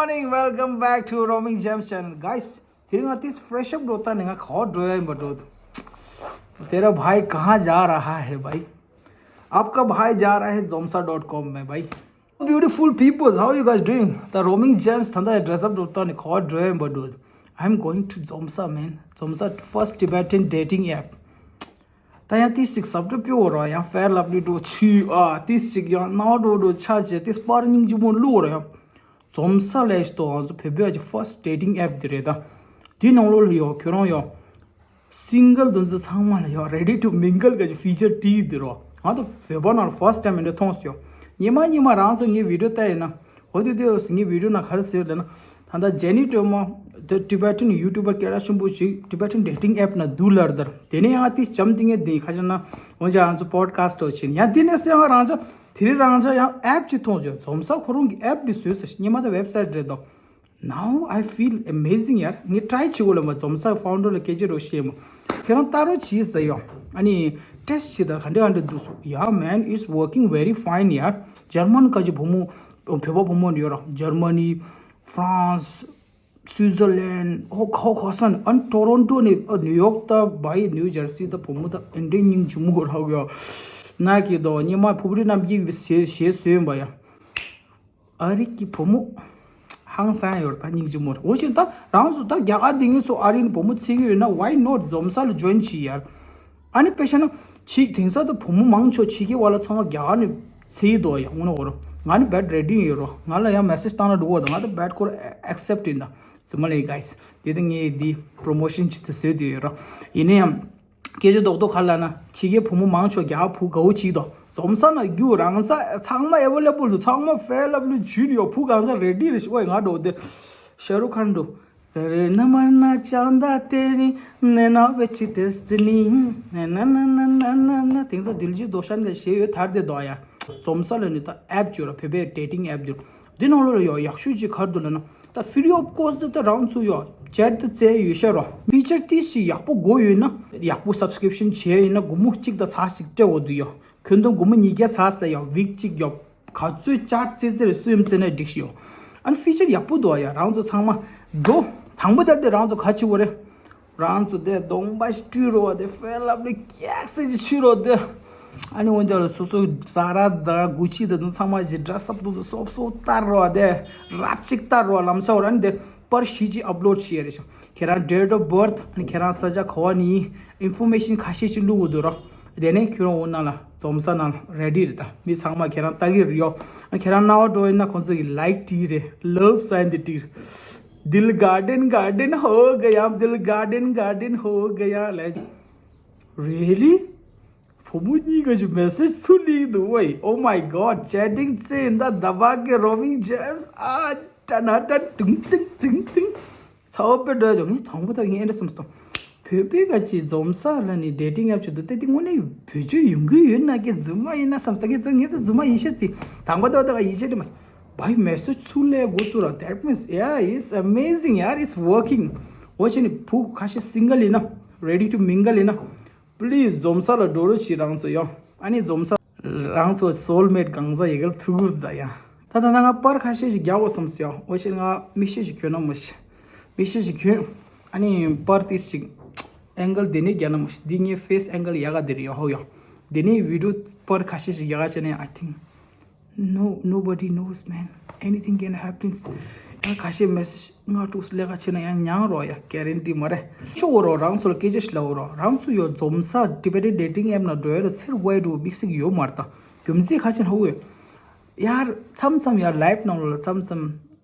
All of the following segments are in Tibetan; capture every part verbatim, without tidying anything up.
Morning, welcome back to Roaming Gems channel, guys. དེ་རིང་ང་ཏིས་fresh up འགྲོ་ད་ནི་ང་ག་བར་འགྲོ་ཡ་ཡིན་པ་འགྲོ། तेरा भाई कहाँ जा रहा है भाई? आपका भाई जा रहा है zomsa dot com में भाई। Beautiful peoples, how you guys doing? The Roaming Gems ད་ལྟ་dress up འགྲོ་ད་ནི་ག་བར་འགྲོ་ཡ་ཡིན་པ་འགྲོ། I'm going to Zomsa, man. Zomsa first Tibetan dating app. ད་ཡང་ཏིས་ཅིག་སབ་ཏུ་པིའོ་ར་ཡང་Fair Lovely འགྲོ་ཆུ་ཨ་ཏིས་ཅིག་ཡང་ནའོ་འགྲོ་འགྲོ་ཆ་ཆེ་ཏིས་པར་སྙིང་རྗེ་མོ་བླུག་ར་ཡང་། འཛོམས་ས་ལས་ཏོ་ང་ཚོ་བོད་པའི་ཀྱི་first dating app དེ་རེད་ད། དེའི་ནང་ལོགས་ལ་ཡོད་ཁྱོད་རང་ཡོད། single དེ་ཚོ་ཚང་མ་ལ་ཡོད་ready to mingle ག་ཅིག་feature བྲིས་དེ་རོ། ང་ཚོ་བོད་པ་ནང་ལ་first time འདྲ་མཐོང་སོང་། ཉི་མ་ཉི་མ་རང་ཚོ་ངའི་video ལྟ་ཡིན་ན། འོ་དེ་དེ་ངའི་video ནང་ག་རེ་ཟེར་ལབ་ན། ད་ལྟ་Jenny སྒྲོལ་མ་དེ་Tibetan YouTuber སྐད་གྲགས་ཆེན་པོ་ཞིག་Tibetan dating app ནང་འདུག་ལབ་དར། དེ་ནས་ཡང་དེ་བྱམས་ཏིང་ངེ་དེ་ཁ་ཤས་ན་འོན་ཀྱང་ང་ཚོ་podcast འོ་ཕྱིན་ཡང་དེ་ནས་སེ་ཡང་རང་ཅག་དེ་རིང་རང་ཅག་ཡང་app ཅིག་མཐོང་བྱུང་། འཛོམས་ས་ཁོ་རང་གི་app འདི་བཟོས་ཚར་ཤག་སྔོན་མ་ད་website རེད་དོ། Now I feel amazing ཡར་ངས་try བྱེད་དགོས་ལ་མ་འཛོམས་ས་founder ལ་སྐད་ཆ་རོ་བཤད་མོ། ཁྱེད་རང་ལྟ་རོགས་བྱེད་ཟེར་ཡོང་། ཨ་ནི་test བྱེད་ད་ག་འདྲ་ག་འདྲ་འདུག་སོ། Yeah man, it's working very fine ཡར། German ག་ཅིག་བུ་མོ་བོད་པ་བུ་མོ་ཡོད་ར། Germany, France, Switzerland ཧོ་ཁོ་ཁོ་སན་ཨན་Toronto ནས་ཨ་New York ད་བའི་New Jersey ད་བུ་མོ་ད་ཨན་འདྲེ་སྙིང་རྗེ་མོ་རག་ཡོད། ན་གི་དོ་ཉི་མ་ཕུབ་རི་རྣམ་རྒྱལ་བའི་ཞེས་ཞེས་བཟོས་ཡིན་པ་ཡ། ཨ་རི་གི་བུ་མོ་ཧང་སང་ཡོད་ད་སྙིང་རྗེ་མོ་རེད། འོ་ཅིག་ད་རང་ཚོ་ད་རྒྱ་གར་དེ་ངེད་ཚོ་ཨ་རི་ནས་བུ་མོ་འཚོལ་གི་ཡོད་ན་why not འཛོམས་ས་ལ་join བྱེད་ཡ། ཨ་ནི་དཔེ་བཞག་ན་ཕྱི་དེང་སང་ད་བུ་མོ་མང་ཆེ་ཕྱི་རྒྱལ་བ་ལ་ཚང་མ་རྒྱ་གར་ནས་འཚོལ་གི་འདུག་ཡ། འོ་ན་འོ་རོ་ང་ནི་བེད་ready ཡོད་རོ། ང་ལ་ཡང་message བཏང་ན་འགྲོ་གི་འདུག་ང་ད་བེད་ཁོ་ར་accept ཡིན་ད། ཙི་མ་ལེ་guys དེ་ད་ངས་འདི་promotion བྱེད་དུ་བཟོས་དུ་ཡོད་རོ། ཡིན་ན་ཡང་སྐད་ཆ་རྡོག་རྡོག་ག་ལ་ན་ཕྱི་རྒྱལ་བུ་མོ་མང་ཆེ་རྒྱ་གར་བུ་དགའ་བོ་བྱེད་དོ། འཛོམས་ས་ན་རྒྱུ་རང་ས་ཚང་མ་available འདུག་ཚང་མ་Fair Lovely ཇུས་ཡོད། བུ་གང་ས་ready རེད་ཤི་ཝའི་ང་འགྲོ་དེ་ཤ་རུ་ཁན་འགྲོ། རེ་ན་མ་ན་ཅང་ད་དེ་རིང་ནེ་ན་བེ་ཅི་ཏེ་སི་ནི་ན་ན་ན་ན་ན་ན་དེང་སང་དིལ་ཇི་རྡོ་ཤན་ལ་ཞེས་ཡོད་ཐར་དེ་དོ་ཡ། འཛོམས་ས་ལ་ནི་ད་app ཅོ་ར་བོད་པའི་dating app འདུག་འདི་ནང་ལོ་ལ་ཡོད་ཡག་ཤོས་ཅིག་གར་འདུག་ལ་ན་ད་free of cost ད་རང་ཚུ་ཡོད་chat ད་བཙལ་ཡོད་ཤ་རོ། feature ཏི་ཞིག་ཡག་པོ་དགོས་ཡོད་ན་ཡག་པོ་subscription བྱས་ཡིན་ན་སྒོར་མོ་གཅིག་ད་ཚ་ཞིག་སྤྲད་འོ་དུ་ཡོད། ཁྱོན་བསྡོམས་སྒོར་མོ་ཉིས་བརྒྱ་ཚ་ས་ཡོད་week གཅིག་ཡོད། ག་ཚོད་ཅར་ཙེ་ཙེ་རེ་སུ་ཡོམ་ཙེ་ན་འགྲིག་ཤི་ཡོ། ཨན་ཕི་ཅར་ཡག་པོ་འདུག་ཡ། རང་ཚོ་ཚང་མ་འགྲོ། དང་པོ་དེར་དེ་རང་ཚོ་ག་ཆི་བོ་རེ། རང་ཚོ་དེ་གདོང་པ་ཞིག་བཀྲུས་རོ་དེ་ཧྥེ་ལབ་ལི་ཀེག་སེ་ཅི་ཆུ་རོ་དེ། ཨ་ནི་འོན་ཀྱང་ལ་སོ་སོ་ཟ་ར་དང་གུ་ཆི་དེ་ཚང་མ་ཞིག་dress up དུ་སོབ་སོབ་བསྟར་རོ་དེ། རབ་ཅིག་བསྟར་རོ་ལམ་སོ་ར་ཨ་ནི་དེ་པར་ཞིག་ཅིག་upload བྱེད་ཡ་རེ་ཤག་ཁྱེད་རང་date of birth ཨ་ནི་ཁྱེད་རང་ས་ཆ་ག་བ་ནི་information ཁ་ཤས་ཅིག་བླུག་དགོས་འདུག་རོ། དེ་ནས་ཁྱོད་རང་འོ་ན་ལ་འཛོམས་ས་ན་ready རེད་ད། མི་ཚང་མ་ཁྱེད་རང་ལྟ་གི་རེད་ཡོ། ཁྱེད་རང་རྣ་བ་འགྲོ་ཡིན་ན་ཁོང་ཚོ་གི་like དེ་རེད། love sign དེ་དེ་རེད། दिल garden garden हो गया, दिल garden garden हो गया ལ། Really? བུ་མོ་གཉིས་ཀ་ཅིག་message ཚུར་ལིག་འདུག་ཝེ། Oh my god, chatting ཚེ་འདི་ད་བ་གི་Roaming Gems ཨ་ཏ་ན་ཏན་ཏིང་ཏིང་ཏིང་ཏིང་། ཚ་བོ་དཔེ་འདྲ་བྱུང་ངས་དང་པོ་ད་ངས་ཨེ་འདྲ་བསམ་སོང་། བོད་པའི་ག་ཅིག་འཛོམས་ས་ལ་ནི་dating app ཅིག་འདུག་སྟེ་དེ་དངོས་གནས་བེད་སྤྱོད་ཡོང་གི་ཡོད་ན་ཀྱི་རྫུན་མ་ཡིན་ན་བསམ་ད་ཀྱི་ད་ངས་ད་རྫུན་མ་ཡིན་ཤེས་ཚིག་དང་པོ་ད་ད་ག་ཡིན་ཤེས་དེ་མ་བའི་message ཚུར་ལས་འགོ་བཙུགས་ར། That means yeah, it's amazing ཡ། It's working. འོ་ཅི་ནི་བུ་ཁ་ཤས་single ཡིན་ན་ready to mingle ཡིན་ན། Please འཛོམས་ས་ལ་འགྲོ་རོགས་བྱེད་རང་ཚོ་ཡོ། ཨ་ནི་འཛོམས་ས་རང་ཚོ་soulmate གང་ཟག་ཡི་གེར་ཐུག་གུར་ད་ཡ། ད་ད་ད་ང་པར་ཁ་ཤས་ཤིག་རྒྱག་འོ་བསམ་སི་ཡོ། འོ་ཤེས་ང་མི་ཤེས་ཤིག་གྱོན་ན་མོ་ཤི། མི་ཤེས་ཤིག་གྱོན། ཨ་ནི་པར་ཏིས་ཤིག་angle དེ་ནས་རྒྱག་ན་མོ་ཤི། འདི་ངའི་face angle ཡག་ག་དེ་རེད་ཡོ་ཧོ་ཡོ། དེ་ནས་video པར་ཁ་ཤས་ཤིག་ཡག་ག་བྱས་ན་I think No, nobody knows, man. Anything can happen. ཡང་ཁ་ཤས་message ང་དྲུག་ལས་ཀ་བྱེད་ན་ཡང་མྱངས་རོགས་ཡ་guarantee མ་རེད། ཤོག་རོགས་རང་ཚོ་ལ་སྐད་ཆ་ཞིག་ལབ་རོགས། རང་ཚོ་ཡོད་འཛོམས་ས་Tibetan dating app ནང་འགྲོ་ཡ་ལ་ཚེར་ཝའི་འགྲོ་དམིགས་སུ་ཡོད་མ་རེད་ད། རྒྱུ་མཚན་ཁ་ཆེ་ཧ་གོ་ཡོད། ཡར་མཚམས་མཚམས་ཡར་live ནང་ལ་མཚམས་མཚམས་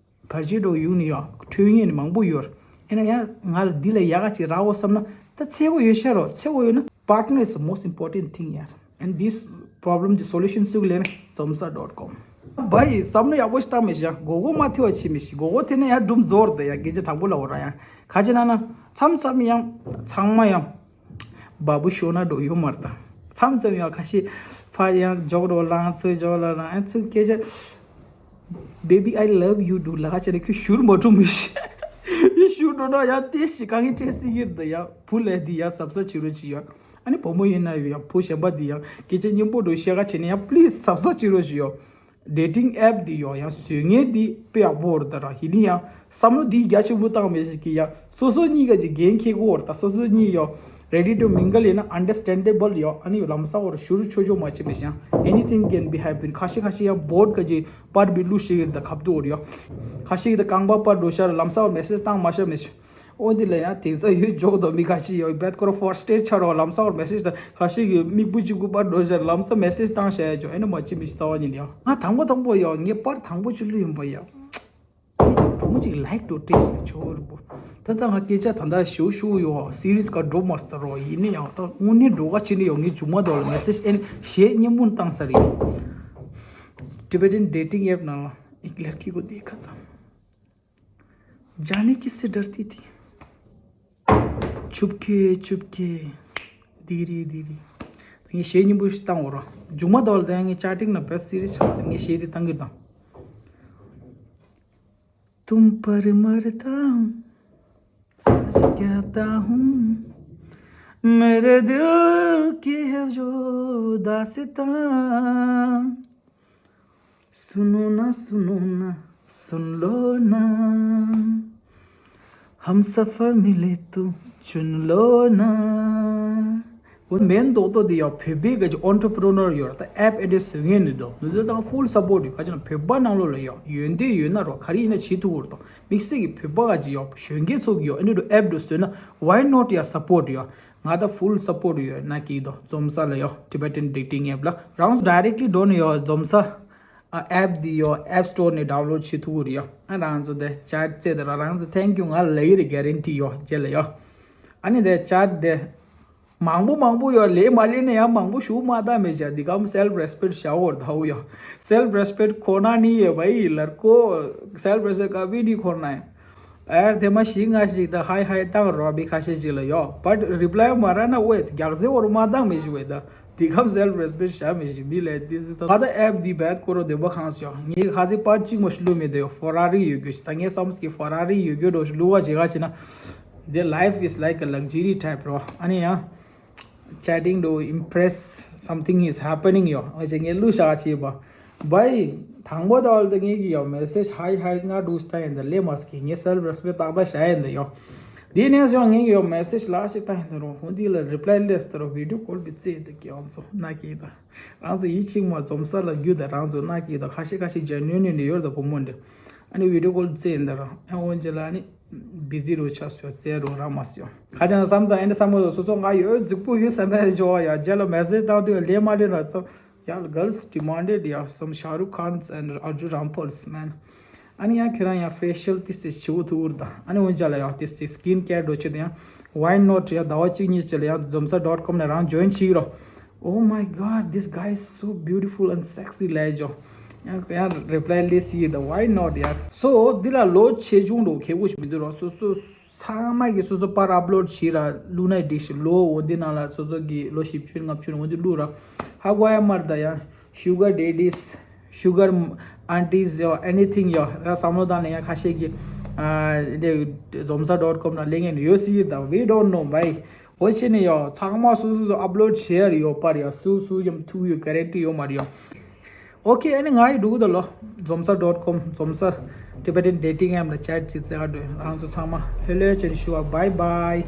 བར་ཆད་འགྲོ་ཡུག་ནི་ཡོད། འཕྲོད་ངེས་ནི་མང་པོ་ཡོད། ཡིན་ན་ཡང་ང་ལ་འདི་ལས་ཡག་ག་ཅིག་རག་འོ་བསམ་ན་ད་ཚེ་བོ་ཡོད་ཤ་རོགས། ཚེ་བོ་ཡོད་ན་partner is the most important thing ཡ། And this problem the solution སུག་ལེན་zomsa dot com བའི་བསམ་བློ་ཡག་པོ་ཞིག་བཏང་མི་ཤག་སྒོ་སྒོ་མ་ཐེ་བ་ཆི་མི་ཤི། སྒོ་སྒོ་ཐེ་ན་ཡང་སྒྲུམ་ཟོར་དེ་ཡང་སྐད་ཆ་དྲང་པོ་ལ་འོ་ར་ཡང་ཁ་ཆེ་ན་ན་མཚམས་མཚམས་ཡང་ཚང་མ་ཡང་བ་བུ་ཤོ་ན་འགྲོ་ཡོད་མ་རེད་ད། མཚམས་མཚམས་ཡང་ཁ་ཤས་ཕ་ཡང་འཇོག་རོགས་ལ་ང་ཚོའི་འཇོག་ལ་ན་ཨ་ཚོའི་སྐད་ཆ། Baby, I love you འདུག་ལ་ཁ་ཆེ་ན་ཁྱོད་ཞུར་མ་འགྲོ་མི་ཤི། ཡི་ཞུར་འགྲོ་ན་ཡང་ཏེ་ཤི་གང་ངི་ཏེ་སི་ཡིར་ད་ཡང་བུ་ལས་དེ་ཡང་ཟབ་ས་བྱེད་རོགས་བྱེད་ཡ། ཨ་ནི་བུ་མོ་ཡིན་ན་ཡང་བུ་གཞན་པ་དེ་ཡང་སྐད་ཆ་སྙན་པོ་འགྲོ་བཤད་ཁ་བྱེད་ན་ཡང་please ཟབ་ས་བྱེད་རོགས་བྱེད་ཡ། dating app འདི་ཡོ་ཡང་བཟོས་ངེས་འདི་དཔེ་ཡག་པོ་རེད་ད་ར། ཡིན་ནི་ཡང་བསམ་བློ་འདི་རྒྱ་ཆེན་པོ་བཏང་མེད་ཞིག་གི་ཡང་སོ་སོ་གཉིས་ཀ་ཅིག་འགན་འཁྱེར་དགོས་རེད་ད། སོ་སོ་གཉིས་ཡོ་ready to mingle ཡིན་ན་understandable ཡོ། ཨ་ནི་ལམ་སང་བར་ཞུ་རུ་ཆོ་ཆོ་མ་བྱེད་མི་ཤང་anything can be happen། ཁ་ཤས་ཁ་ཤས་ཡང་boat ག་ཅིག་པར་བི་ལུ་ཞིག་རེད་ད་ཁབ་ཏུ་བར་ཡོ། ཁ་ཤས་ཀྱི་ད་རྐང་པ་པར་འགྲོ་ཤར་ལམ་སང་བར་message བཏང་མ་ཤར་མི་ཤང་། འོ་འདི་ལ་ཡང་དེང་སང་ཡོད་འཇོག་དོ་མི་ཁ་ཤས་ཡོད་བད་ཁོ་ར་first stage ཆ་རོགས་ལམ་སང་བར་message དང་ཁ་ཤས་ཀྱི་མིག་བུ་གཅིག་པུ་པར་འགྲོ་ཤར་ལམ་སང་message བཏང་ཤ་ཡ་ཇོ། ཨེ་ན་མ་ཅི་མི་ཤི་ཚ་བ་ཉིན་ཡང་ང་དང་པོ་དང་པོ་ཡོ་ངས་པར་དང་པོ་ཅི་ལུས་ཡིན་པ་ཡ། བུ་མོ་གཅིག་like དུ་སྤྲད་ཤག་ཆོ་རུ་པོ། ད་ལྟ་ང་སྐད་ཆ་ད་ལྟ་ཞུ་ཞུ་ཡོ་series ག་འགྲོ་མ་སྟ་རོ། ཡིན་ནི་ཡང་ད་དངོས་གནས་འགྲོ་ག་ཅི་ནི་ཡོ་ངས་མཇུག་མ་དོ་ལ་message ཨེ་ན་གཞས་སྙན་མོ་བཏང་ས་རེད། Tibetan dating app ནང་ལ་ཨིག་ལར་ཁི་གོ་དེ་ཁ་ད། जाने किससे डरती थी। चुपके चुपके धीरे धीरे। ངས་གཞས་སྙན་པོ་ཞིག་བཏང་འོ་ར། མཇུག་མ་དོ་ལ་ད་ངས་chatting ན་best series ཆགས་ངས་གཞས་དེ་བཏང་གི་དང་། तुम पर मरता हूँ, सच कहता हूँ, मेरे दिल की है जो दास्तां। सुनो ना, सुनो ना, सुन लो ना, हमसफर मिले तो चुन लो ना। མེན་རྡོག་རྡོག་འདི་ཡང་བོད་པའི་ག་ཅིག་entrepreneur ཡོད་ར། ད་app ཨེ་འདྲས་བཟོ་ངེས་ནི་འདུག་ནུ་ཚོད་དང་full support ཡོད། ག་ཅིག་ན་བོད་པ་ནང་ལོགས་ལ་ཡང་ཡོན་ཏན་ཡོད་ན་རོ་ག་རེ་ཡིན་ན་བྱེད་ཐུབ་ཀྱི་རེད་དོ། དམིགས་བསལ་གྱི་བོད་པ་ག་ཅིག་ཡོད་གཞོན་སྐྱེས་ཚོ་གི་ཡོད་ཨེ་འདྲས་འདུག app འདྲ་བཟོས་ན་why not ཡང་support ཡོད། ང་ད་full support ཡོད་ན་གི་དོ། འཛོམས་ས་ལ་ཡོད་Tibetan dating app ལ་རང་ཚོ་directly འགྲོ་ནས་ཡོད་འཛོམས་ས། ཨ་app འདི་ཡོད་app store ནས་download བྱེད་ཐུབ་ཀྱི་རེད་ཡོད། ཨ་རང་ཚོ་དེ་chat བཙལ་དེ་ར་རང་ཚོ་thank you ང་ལ་ལབ་ཀྱི་རེད་guarantee ཡོད་རྗེས་ལ་ཡོད། ཨ་ནི་དེ་chat དེ་མང་པོ་མང་པོ་ཡོད་ལས་མ་ལས་ན་ཡང་མང་པོ་ཞུ་མ་ད་མེད་བྱ་འདི་གམ་self respect བྱ་འོར་ད་འུ་ཡོད། Self respect ཁོ་ན་ནི་ཡོད་པ་ཡི་ལར་ཁོ་self respect ཀ་བི་ནི་ཁོ་ན་ཡོད། ཨར་དེ་མ་ཞིག་ང་ཞིག་ད་hi hi བཏང་རོགས་པའི་ཁ་ཤས་ཅིག་ལ་ཡོད། but reply མ་རག་ན་ཝེ་རྒྱག་ཟེ་འོར་མ་བཏང་མི་ཞིག་ཝེ་ད། དེ་གམ་self respect བྱ་མི་ཞིག་མི་ལས་དེ་ཟི་ད་ད་app འདི་བད་ཀོ་རོ་བདེ་པ་གང་ཞོག་ངའི་ཁ་ཚིག་པར་གཅིག་མོ་ཞིག་བླུ་མི་བདེ་ཡོད། Ferrari ཡོད་རྒྱུ་ཞིག་ད་ངའི་བསམ་སྐྱིད་Ferrari ཡོད་རྒྱུ་འགྲོ་ཞིག་བླུ་བ་བྱེད་ག་བྱེད་ན། The life is like a luxury type རོ། ཨ་ནི་ཡང་chatting to impress something is happening ཡོ། ཨ་ཅེ་ངས་བླུ་བཞག་བྱེད་པ། བའི་དང་པོ་ད་ཨོལ་ད་ངེད་ཀྱི་ཡོ་message hi hi ང་འདུག་ད་ཡིན་ད་ལས་མ་སྐྱེ་ངས་self respect ཏག་ཏག་བྱ་ཡིན་ད་ཡོ། དེ་ནས་ཡོ་ངེད་ཀྱི་ཡོ་message ལ་ཞིག་ད་ཡིན་ད་རོ་ཧོ་འདི་ལ་reply ལས་ད་རོ་video call བི་ཙེ་ད་ཀྱི་ཨང་ཚོ་ན་ཀྱི་ད་རང་ཚོ་ཡིད་ཆེས་མ་འཛོམས་ས་ལ་རྒྱུ་ད་རང་ཚོ་ན་ཀྱི་ད་ཁ་ཤས་ཁ་ཤས་genuine ནས་ཡོད་ད་བུ་མོ་འདི་ཨ་ནི་video call ཙེ་ཡིན་ད་རོ་ཨ་འོན་ཅི་ལ་ཨ་ནི་busy རོ་ཆགས་སོ་ཙེ་རོ་ར་མ་སོ་ཁ་ཅང་བསམ་ཙང་ཨ་ནི་བསམ་མ་སོ་སོ་ང་ཡོད་རྫིག་པོ་ཡོད་བསམ་པའི་ཇོ་ཡ་རྗེས་ལ་message བཏང་དུས་ལས་མ་ལས་ན་ཚོ། Yeah, girls demanded yeah, some Shah Rukh Khans and Arjun Rampals, man. ཨ་ནི་ཡང་ཁྱེད་རང་ཡང་facial ཏིས་ཏིས་བྱེད་དགོས་ཐུག་ད། ཨ་ནི་འོན་ཅག་ལ་ཡང་ཏིས་ཏིས་skin care འགྲོ་ཆེད་དུ་ཡང་why not ཡང་ཟླ་བ་གཅིག་གཉིས་ཅིག་ལ་ཡང་འཛོམས་ས་dot com ནས་རང་join བྱེད་རོགས། Oh my god, this guy is so beautiful and sexy ལས་ཇོ། ཡང་ཡང་reply ལས་སི་ད་why not ཡང་། So འདི་ལ་ལོ་ཆེ་ཆུང་འགྲོ་ཁེ་གོ་ཞིག་མི་འདུག་རོགས་སོ་སོ། ཚང་མ་གི་སོ་སོ་པར་upload བྱེད་ར་བླུག་ན་འགྲིག་ཤི་ལོ་འོ་འདི་ནང་ལ་སོ་སོ་གི་ལོ་བཞི་བཅུ་ལྔ་བཅུ་འོ་འདི་བླུག་ར་ཧ་གོ་ཡ་མར་ད་ཡ་sugar daddies sugar aunties ཡོ་anything ཡོ་ཡ་བསམ་བློ་བཏང་ནས་ཡ་ཁ་ཤས་ཀྱི་ཨ་འདི་འཛོམས་ས་dot com ན་གླེང་ངེས་ཡོད་སྲིད་ད། We don't know, bhai. འོ་ཆེ་ནས་ཡོ་ཚང་མ་སོ་སོ་སོ་upload བྱེད་ཡ་ཡོད་པར་ཡ་སུ་སུ་ཡམ་ཐུག་ཡོད་guarantee ཡོད་མ་རེད་ཡོ། Okay, ཨ་ནི་ང་ཡི་འགྲོ་གི་ད་ལོ། འཛོམས་ས་dot com འཛོམས་ས་Tibetan dating app ལ་chat བྱེད་ཚེ་ག་འགྲོ་རང་ཚོ་ཚང་མ་ལྷོད་ལྷོད་ཅན་ཞུ་བ། Bye bye.